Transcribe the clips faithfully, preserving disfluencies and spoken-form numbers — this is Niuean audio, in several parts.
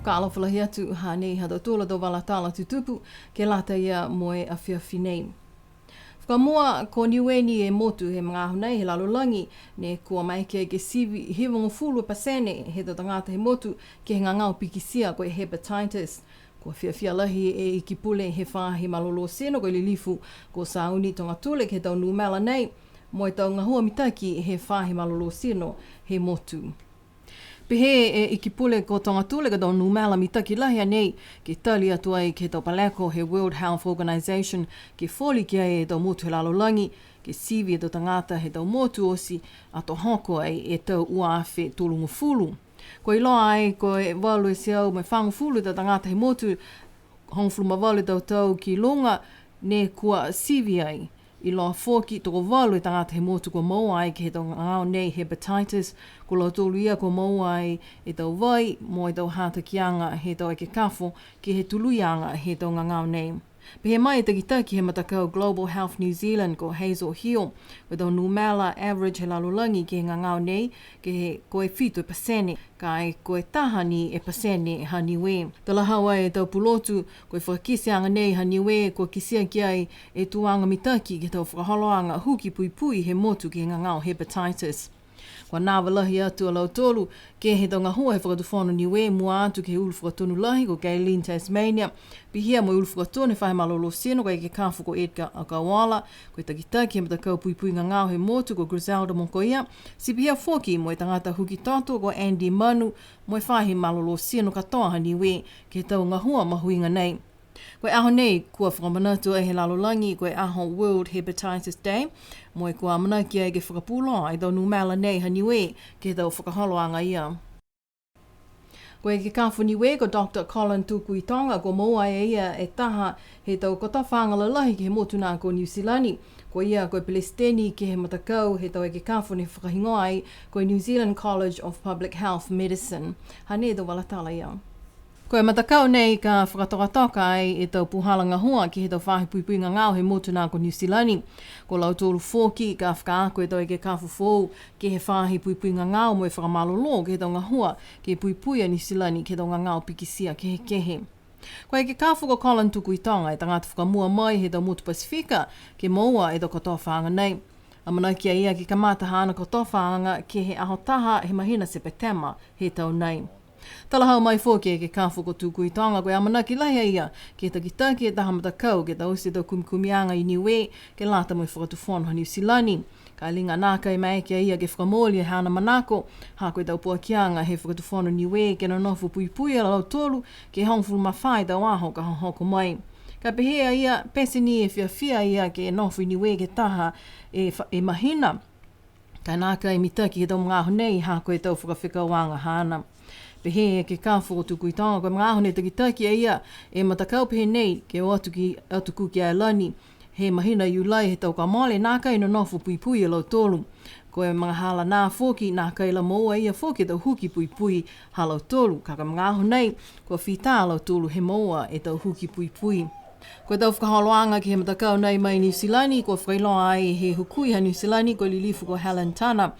Fakaalofa lahi atu, hanei ha tautolu a tau vala tala tutupu ke lata ia mo e afiafi nei. Fakamua, ko Niue ni e motu he magaaho nei he lalolagi, ne kua maeke ke sivi hivagofulu pasene he tau tagata he motu ke he gagao pikitia ko e hepatitis. Kua fiafia lahi e Ikipule he Faahi Malolō Tino ko e Lilifu ko Sauni Togatule ke he tau numela nei, mo e tau gahua mitaki he Faahi Malolō Tino he motu. Pehē e Ikipule ko Togatule ko e tau numela mitaki lahi a nei, ke tali atu ai ke he tau paleko he World Health Organization, ke foli ki ai e tau motu he lalolagi, ke sivi e tau tagata he tau motu oti ato hoko ai e tau ua afe tolugofulu. Kua iloa ai ko e valu e teau mo e fagofulu e tau tagata he motu, hogofulu ma valu e tau tau ki luga, ne kua sivi ai. Iloa foki tokovalu e tagata he motu kua moua ai ke he tau gagao nei hepatitis, ko lautolu ia kua moua ai e tau vai mo e tau hatakiaga he tau ekekafo ke he tuluiaga he tau gagao nei. Pehē mai e takitaki he matakau Global Health New Zealand ko Hazel Hill, ko e tau numela average he lalolagi ke he gagao nei, ke he ko e fitu e pasene, ka e ko e taha ni e pasene ha Niue. Talahau ai e tau pulotu, ko e fakakiteaga nei ha Niue, kua kitia ki ai e tuaga mitaki ke he tau fakaholoaga huki puipui he motu ke he gagao hepatitis. Kua nava lahi atu a lautolu ke he tau gahua he Fakatufono Niue, mua atu ke he ulu fakatonu lahi ko Gaylene Tasmania, pihia mo e ulu fakatonu he Faahi Malolō Tino ko e ekekafo ko Edgar Akauola, ko e takitaki he matakau puipui gagao he motu ko Griselda Mokoia, ti pihia foki mo e tagata huki toto ko Andy Manu, mo e Faahi Malolō Tino katoa ha Niue ke he tau gahua mahuiga nei. Ko e aho nei, kua fakamanatu ai he lalolagi ko e aho World Hepatitis Day, mo e kua amanaki ai ke fakapuloa e tau numela nei ha Niue ke he tau fakaholoaga ia. Ko e ekekafo Niue ko Doctor Colin Tukuitonga, kua moua e ia e taha he tau kotofaaga lalahi ke he motu na ko Niu Silani. Ko ia ko e Pelesiteni ke he matakau he tau ekekafo ne fakahigoa ai ko e New Zealand College of Public Health Medicine. Hanei e tau vala tala ia. Ko e matakau nei ka fakatokatoka ai e tau puhala gahua ke he tau faahi puipui gagao he motu na ko Niu Silani. Ko lautolu foki ka fakaako e tau ekekafo foou ke he faahi puipui gagao mo e fakamalolō ke he tau gahua ke puipui a Niu Silani ke he tau gagao pikitia kehekehe. Ko e ekekafo ko Colin Tukuitonga e tagata fakamua mai he tau motu Pasifika ke moua e tau kotofaaga nei. Amanaki a ia ke kamata haana kotofaaga ke he aho taha he mahina Sepetema he tau nei. Talahau mai foki e ekekafo ko Tukuitonga, ko e amanaki lahi a ia ke takitaki e taha matakau ke taute e tau kumikumiaga i Niue ke lata mo e Fakatufono ha Niu Silani. Ka e liga nākai maeke a ia ke fakamooli e haana manako, ha ko e tau poakiaga he Fakatufono Niue ke nonofo puipui a lautolu ke hogofulu ma fā e tau aho ka hohoko mai. Ka pehē a ia, pete ni e fiafia a ia ke nofo i Niue ke taha e fa-, e mahina. Ka e nākai mitaki ke he tau magaaho nei, ha ko e tau fakafekauaga haana. Pehē e ekekafo ko Tukuitonga, ko e magaaho ne takitaki e ia e matakau pehē nei ke o atu ki, atu Kuki Ailani he mahina Iulai he tau kua mole, nākai nonofo puipui a lautolu. Ko e magahala nā foki, nākai la moua e ia foki e tau huki puipui ha lautolu. Ka ko e magaaho nei, kua fita a lautolu he moua e tau huki puipui. Ko e tau fakaholoaga ke he matakau nei mai Niu Silani, kua fakailoa ai he hukui ha Niu Silani ko e Lilifu ko Helen Tunnah,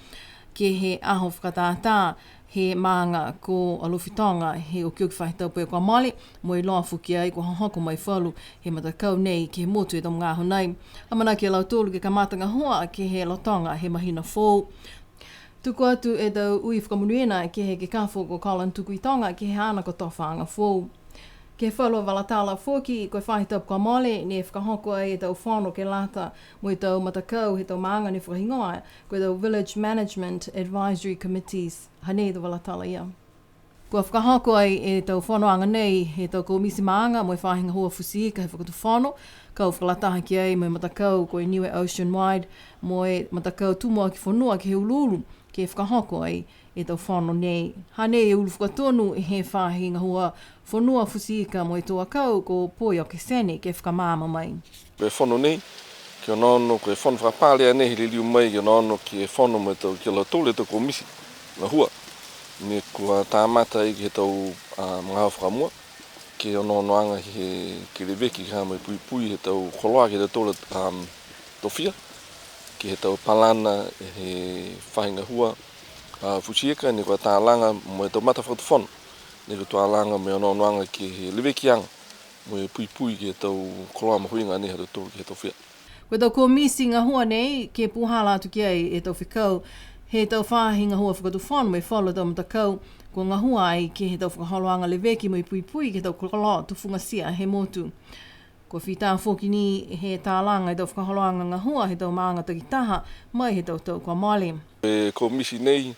ke he aho fakatātā he maaga ko Alofi Toga he okioki faahi tapu kua mole, mo e iloa foki ai kua hohoko mai falu he matakau nei ke he motu he tau magaaho nei. Amanaki a lautolu ke kamata gahua ke he lotoga he mahina foou. Tuku atu e tau ui fakamonuina ke he ekekafo ko Colin Tukuitonga ke he haana kotofaaga foou. Ke he falu a vala tala foki, ko e faahi tapu kua mole, ne fakahoko ai e tau fono ke lata mo e tau matakau he tau maaga ne fakahigoa ko e tau Village Management Advisory Committees. Hanei e tau vala tala ia. Kua fakahoko ai e tau fonoaga nei he tau komiti maaga mo e faahi gahua futi ika he fakatufono, kau fakalataha ki ai mo e matakau ko e Niue Ocean Wide mo e matakau tumuaki fonua ke he uluulu, ke fakahoko ai e tau fono nei. Hanei e ulu fakatonu he faahi gahua fonua futi ika mo e tau akau ko Poi Okesene ke fakamaama mai. Ko e fono nei, ke onoono, ko e fono fakapale a nei he liliu mai, ke onoono ke fono mo e tau, ki a lautolu e tau komiti gahua. Ne kua kamata ai ke he tau, a, magaaho fakamua, ke onoonoaga he, ke leveki ka mo e puipui he tau koloa ke he tau, a, tofia, ke he tau palana he faahi gahua, a, futi ika, ne kua talaga mo e tau matafakatufono. Nei ko e tualaga mo e onoonoaga ke he levekiaga mo e puipui ke he tau koloa mahuiga nei ha tautolu ke he tau fia. Ko e tau komiti gahua nei, ke puhala atu ki ai e tau fekau he tau faahi gahua fakatufono mo e falu tau matakau, kua gahua ai ke he tau fakaholoaga leveki mo e puipui ke he tau koloa tufugatia he motu. Kua fita foki ni he talaga e tau fakaholoaga gahua he tau maaga takitaha mai he tau tau kua mole. E komiti nei,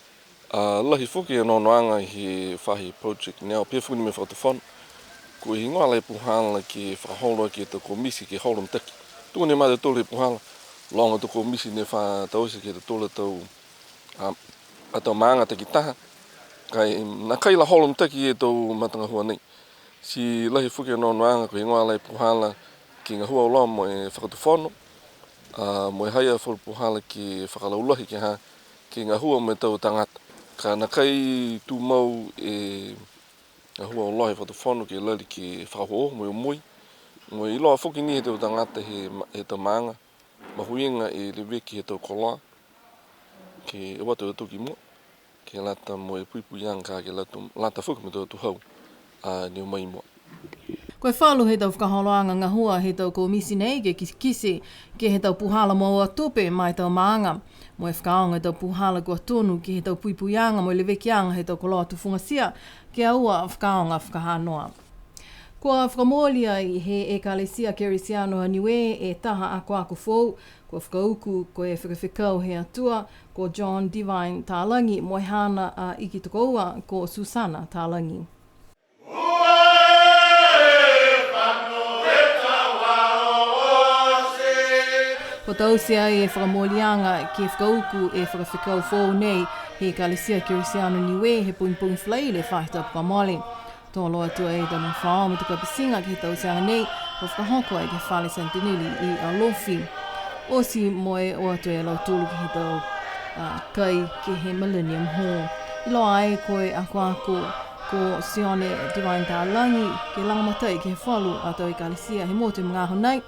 a, lahi foki e onoonoaga he faahi project nei, pehē foki ni mo e fakatufono. Ko e heigoa la e puhala ke fakaholo aki e tau komiti ke holo mitaki. Tuga ni ma tautolu he puhala, loga e tau komiti ne fa taute ke he tautolu a tau, a, a tau maaga takitaha. Ka e nākai la holo mitaki e tau matagahua nei. Ti lahi foki e onoonoaga ko e heigoa la e puhala ke gahua auloa mo e fakatufono, a, mo e ha i ai falu puhala ke fakalaulahi ke he, ke gahua mo e tau tagata. Ka nākai tumau e gahua auloa he fakatufono ke lali ke fakaohooho mo e omoi. Mo e iloa foki ni he tau tagata he ma-, he tau maaga, mahuiga e leveki he tau koloa, ke o atu a tautolu ki mua, ke lata mo e puipuiaga ka ke lata, lata foki mo e tau atuhau, a, ne o mai i mua. Ko e falu he tau fakaholoaga gahua he tau komiti nei ke kitekite ke he tau puhala moua tupe ma e tau maaga. Mo e fakaaoga e tau puhala kua tonu ke he tau puipuiaga mo e levekiaga he tau koloa tufugatia, ke aua fakaaoga fakahanoa. Kua fakamooli ai he Ekalesia Kerisiano ha Niue e taha akoako foou, kua fakauku ko e fekafekau he Atua, ko John Divine Talagi, mo e haana a iki tokoua, ko Susana Talagi. Kua taute ai e fakamooliaga ke fakauku e fakafekau foou nei he Ekalesia Kerisiano Niue he pogipogi Falaile faahi tapu kua mole. Tolo atu ai e tau magafaoa mo e tau kapitiga ke he tauteaga nei, kua fakahoko ai ke he fale Centenary i Alofi. Oti mo e o atu e lautolu ke he tau, a, kai ke he Millennium Hall. Iloa ai ko e akoako ko Sione Divine Talagi, ke lagomatai ke he falu a tau ekalesia he motu he magaaho nei.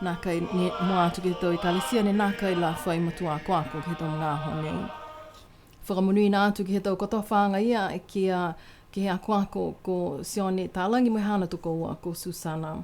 Nākai ne mua atu ke he tau ekalesia ne nākai la fai matua akoako ke he tau magaaho nei. Fakamonuina atu ke he tau kotofaaga ia, ke he, ke he akoako ko Sione Talagi mo e haana tokoua ko Susana.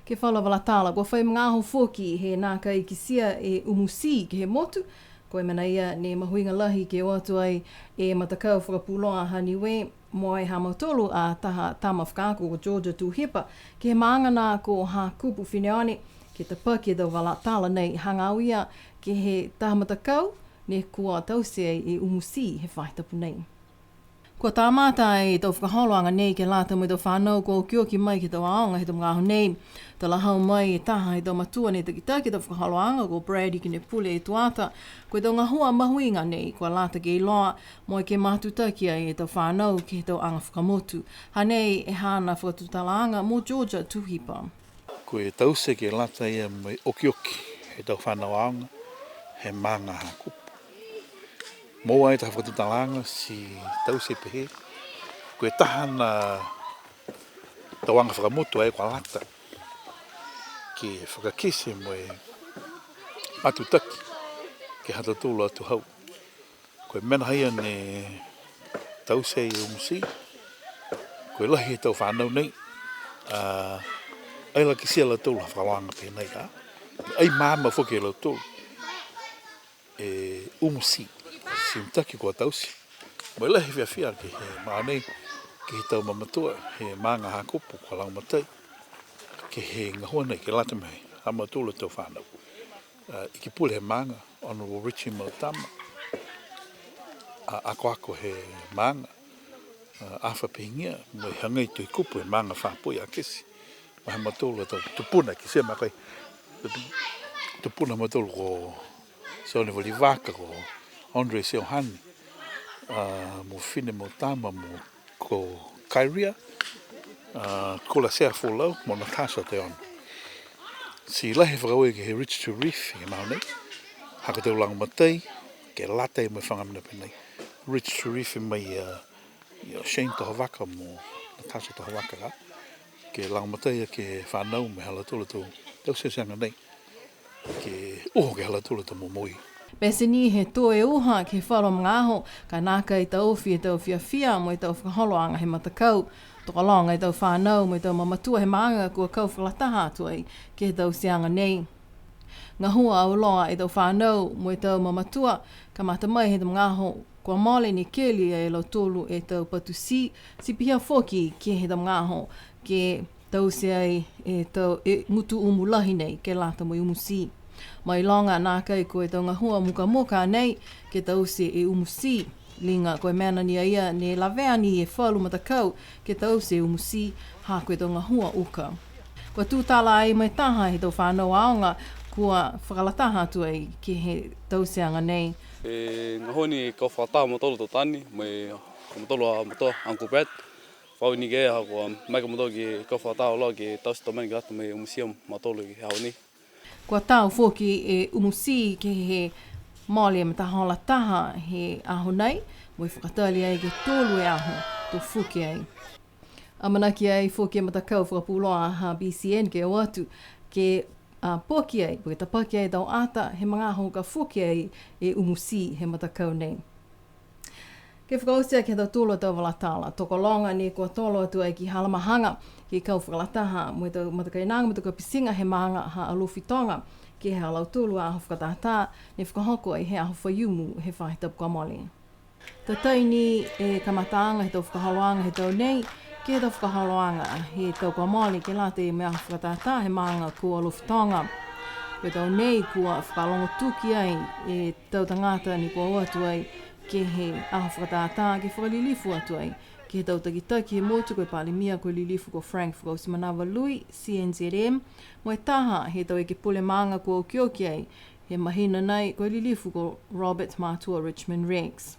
Ke he falu a vala tala, kua fai magaaho foki he nākai kitia e umu tī ke he motu. Ko e mena ia ne mahuiga lahi ke o atu ai e matakau fakapuloa ha Niue mo e ha mautolu a taha tama fakaako ko Georgia Tuhipa, ke he maaga nā ko Hakupu Fineone, ke tapaki e tau vala tala nei hagaao ia ke he taha matakau ne kua taute ai e umu tī he faahi tapu nei. Kua kamata e tau fakaholoaga nei ke lata mo e tau fanau kua okioki mai ke he tau aoga he tau magaaho nei. Talahau mai e taha he tau matua ne takitaki e tau fakaholoaga ko Brady Kinepule Tuata, ko e tau gahua mahuiga nei kua lata ke iloa mo e ke matutaki ai e tau fanau ke he tau aga fakamotu. Hanei e haana fakatutalaaga mo Georgia Tuhipa. Ko e taute ke lata ia mo e okioki he tau fanau aoga he maaga Hakupu. Moua ai taha fakatutalaaga ti taute pehē, ko e taha ni a tau aga fakamotu ai kua lata ke fakakite mo e matutaki ke he ha tautolu a atuhau. Ko e mena haia ne taute e umu tī, ko e lahi he tau fanau nei, a, ai la kitia e lautolu ha fakaholoaga pehē nai ka, ai maama foki e lautolu e umu tī, ti mitaki kua taute. Mo e lahi e fiafia ke he magaaho nei, ke he tau mamatua he maaga Hakupu kua lagomatai ke he gahua nei ke lata mo e ha mautolu a tau fanau. A, Iki Pule he maaga, Honourable Richie Mautama, a, akoako he maaga, a, Afa Pihigia, mo e Hagai Tohikupu he maaga Fapoi Akesi, mo e ha mautolu a tau tupuna, kitia ma kai, tupuna ha mautolu ko Sione Valivaka, ko Andre Siohane, a, mo Fine Mautama, mo ko Kairia, a, Kula Sea Folau, mo Natasha Teono. Ti lahi e fakaaue ke he Ridge to Reef he magaaho nei, ha ko e tau lagomatai, ke lata mo e faga mena pehē nei. Ridge to Reef mai, a, ia Shane Tohovaka mo Natasha Tohovaka ka, ke lagomatai ke he fanau mo e ha lautolu a tau, tau tauteaga nei. Ke uho ke he ha lautolu a tau momoui. Pete ni he tō e uha ke he falu magaaho, ka nākai taofi e tau fiafia mo e tau fakaholoaga he matakau. Tokologa e tau fānau mo e tau mamatua he maaga kua kau fakalataha atu ai ke he tauteaga nei. Gahua auloa e tau fānau mo e tau mamatua, kamata mai he tau magaaho kua mole ne keli e lautolu e tau patu tī, ti pihia foki ke he tau magaaho ke taute ai e tau e gutu umu lahi nei ke lata mo e umu tī. Mailoga nākai ko e tau gahua mukamuka nei ke taute e umu tī. Liga ko e mena ni a ia ne lavea ni e falu matakau ke taute e umu tī, ha ko e tau gahua uka. Kua tūtala ai mo e taha he tau fānau aoga kua fakalataha atu ai ke he tauteaga nei. E gahua ni kau fakalataha mo tolu tau taane, mo e, mo tolu a mo tolu Uncle Brad. Fau ni ke ha kua mai ko mautolu ke kau fakalataha auloa ke taute tau mena ke lata mo e umu tī a mautolu he aho nei. Kua tau foki e umu tī ke he mole e matahola taha he aho nei, mo e fakatali ai ke tolu e aho to foki ai. Amanaki ai foki e matakau fakapuloa ha B C N ke o atu ke, a, poki ai, po ke tapaki ai tau ata he magaaho ka foki ai e umu tī he matakau nei. Ke fakaoti aki ha tautolu a tau vala tala, tokologa ne kua tolo atu ai ki Halamahaga, ke kau fakalataha mo e tau matakainaga mo e tau kapitiga he maaga ha Alofi Toga, ke he ha lautolu a aho fakatātā, ne fakahoko ai he aho Faiumu he faahi tapu kua mole. Tatai ni e kamataaga he tau fakaholoaga he tau nei, ke he tau fakaholoaga he tau kua mole, ke lata mo e aho fakatātā he maaga ko Alofi Toga. Ko e tau nei kua fakalogo tuki ai e tau tagata ne kua o atu ai ke he aho fakatātā, ke fakalilifu atu ai ke he tau takitaki he motu, ko e Palemia ko e Lilifu ko Frank Fakaotimanava Lui, C N Z M, mo e taha he tau ekepule maaga kua okioki ai he mahina nei, ko e Lilifu ko Robert Matua Richmond Rex.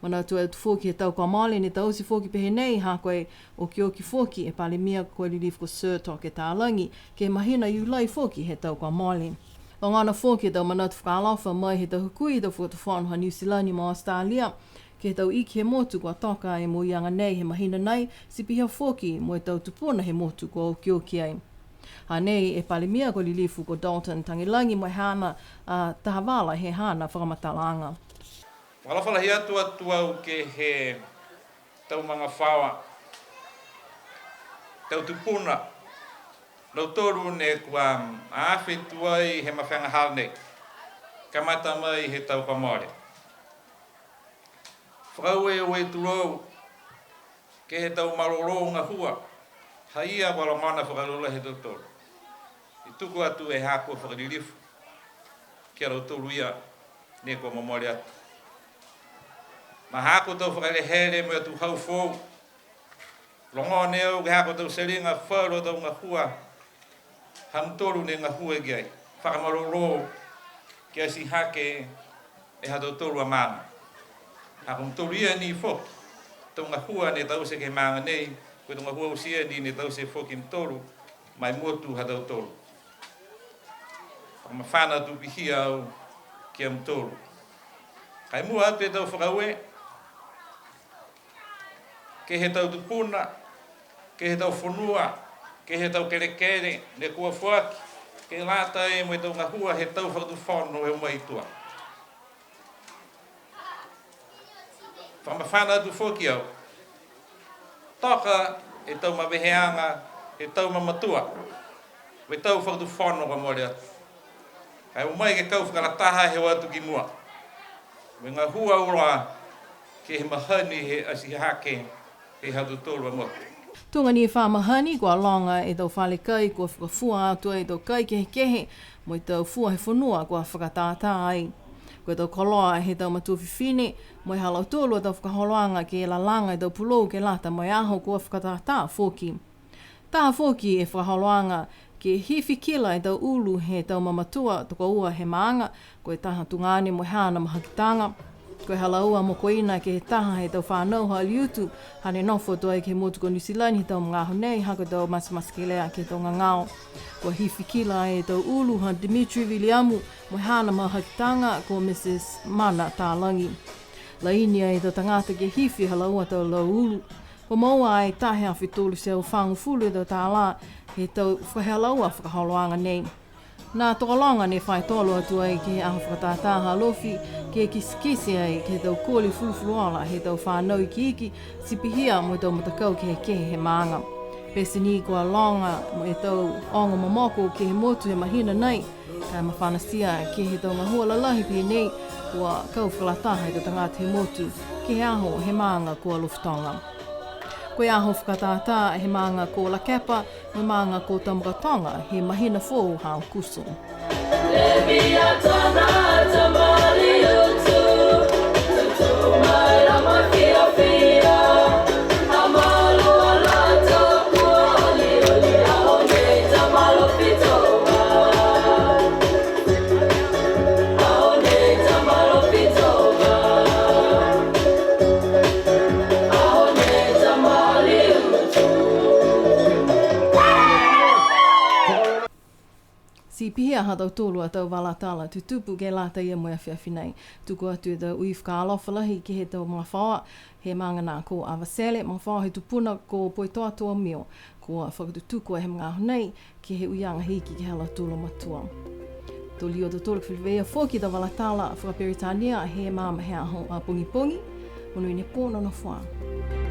Manatu atu foki he tau kua mole ne taute foki pehē nei, ha ko e okioki foki e Palemia ko e Lilifu ko Sir Toke Talagi, ke he mahina Iulai foki he tau kua mole. Logona foki e tau manatu fakaalofa mai he tau hukui he tau fakatufono ha Niu Silani mo Australia, ke he tau iki he motu kua toka e moiaga nei he mahina nei, ti pihia foki mo e tau tupuna he motu kua okioki ai. Hanei e Palemia ko e Lilifu ko Dalton Tagelagi mo e haana a taha vala he haana fakamatalaaga. Fakaalofa lahi atu atu au ke he tau magafaoa, tau tupuna, lautolu ne kua afe tuai he mafega hala nei, kamata mai he tau kua mole. Fakaaue e tulou ke he tau malolō gahua, ha ia kua logona fakalaulahi e tautolu. I tuku atu e haaku a fakalilifu ki a lautolu ia ne kua momole atu. Ma haaku tau fakahelehelega mo e atuhau foou, logona e au ke he haaku tau teliga falu a tau gahua ha mutolu ne gahua ki ai, fakamalolō ke ati hake e ha tautolu a maaga. Ha ko mutolu ia ni foki, tau gahua ne taute ke he maaga nei, ko e tau gahua oti ia ni ne taute foki e mutolu ma e motu ha tautolu. Fakamafana atu pihia au ki a mutolu. Ka e mua atu e tau fakaaue ke he tau tupuna, ke he tau fonua, ke he tau kelekele ne kua foaki, ke lata mo e tau gahua he tau fakatufono he o mai i tua. Fakamafana atu foki au, toka e tau maveheaga he tau mamatua mo e tau fakatufono kua mole atu. Ka e o mai ke kau fakalataha he o atu ki mua mo e gahua auloa ke he mahani he ati hake he ha tautolu a motu. Tuga ni e fa mahani, kua loga e tau fale kai kua fakafua atu ai e tau kai kehekehe mo e tau fua he fonua kua fakatātā ai. Ko e tau koloa he tau matua fifine mo e ha lautolu a tau fakaholoaga ke lalaga e tau pulou ke lata mo e aho kua fakatātā foki. Taha foki e fakaholoaga ke hifi kila e tau ulu he tau mamatua tokoua he maaga, ko e taha tugaane mo e haana mahakitaga. Ko e ha laua a mokoina ke he taha he tau fanau ha Aliutu, hane nofo atu ai ke he motu ko Niu Silani he tau magaaho nei, ha ko e tau matematekelea ke he tau gagao. Kua hifi kila e tau ulu ha Dimitri Viliamu mo e haana mahakitaga ko Mrs Mana Talagi. Laini ai e tau tagata ke hifi ha laua a tau lauulu. Kua moua ai taha e afe tolu e teau fagofulu e tau tālā he tau fakahikihikiaga fakaholoaga nei. Nā tokologa ne fai tolo atu ai ke he aho fakatātā ha Alofi, ke kitekite ai ke he tau koli fulufuluola he tau fānau ikiiki, ti pihia mo e tau matakau kehekehe he maaga. Pete ni kua loga mo e tau ogo momoko ke he motu he mahina nei, ka e mafanatia ke he tau gahua lalahi pehē nei, kua kau fakalataha e tau tagata he motu ke he aho he maaga ko Alofi Toga. Ko e aho fakatātā he maaga ko Lakepa, mo e maaga ko Tamakautoga, he mahina foou ha Aokuso. Ti pihia ha tautolu a tau vala tala tutupu ke lata ia mo e afiafi nei. Tuku atu e tau ui fakaalofa lahi ke he tau magafaoa he maaga nā ko Avatele, magafaoa he tupuna ko Poetoato Amio, kua fakatutuku he magaaho nei ke he uiaga he Iki ke he ha lautolu a matua. To liu a tautolu ke feleveia foki e tau vala tala fakaperitania he maama he aho a pogipogi. Monuina e pō, nonofo ā.